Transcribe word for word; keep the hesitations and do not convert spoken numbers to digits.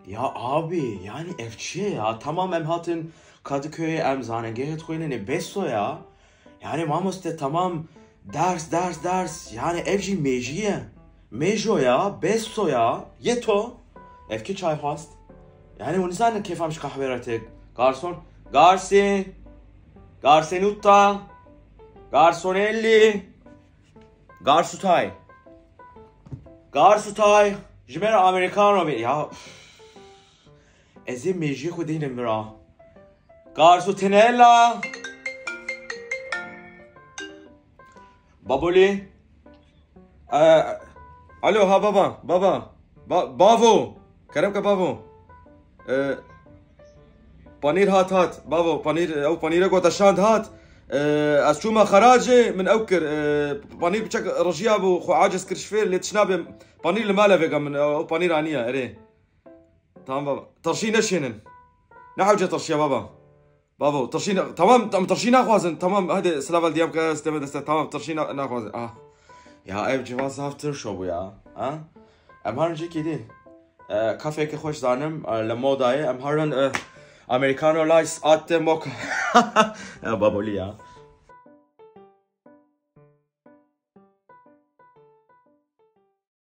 Ya abi, yani ev çi ye ya? Tamam, em hatin Kadıköy'e, em zanengehê dixwînin, ê beso ya. Yani mamoste, tamam, ders, ders, ders. Yani ev jî mêjî ye. Mêjo ya, beso ya. Yeto. Ev kî çay xwast? Yani hûn nizanin kêfa min ji qehwê re têk. Garson. Garsi. Garsenutta. Garsonelli. Garsutay. Garsutay. Ji me re americano bê. Ya. Ez ê mêjiyê xwe deynim vira. Garsutinella. Baboli. Ee, alo, ha baba, baba. Ba- bavo. Kerem ke bavo. Ee, panîr hat hat. Bavo, panîr, ew panîre ku te şand hat. Ee, ez çûme xeracê, min ew kir. Ee, panîr biçek rijiya bû, xwe aciz kir ji fêr, lê tişt nabe. Panîr li male vêga min, ew panîr aniye, erê. Tamam baba. Tirşî neşênin. Ne hewce tirşiya baba? Babo, tirşî ne-, tamam, tam tirşî naxwazin. Tamam, hadi, silav el diyam ke steme deste. Tamam, tirşî na-, naxwazin. Ah. Ya ev civaz zaf tirşo bû ya. Ha? Em herin cîkî dî. E, kafeyeke xweş zanim, e, li modayê. Em herin, e, Americano Light Latte Mocha. Ya babolî ya.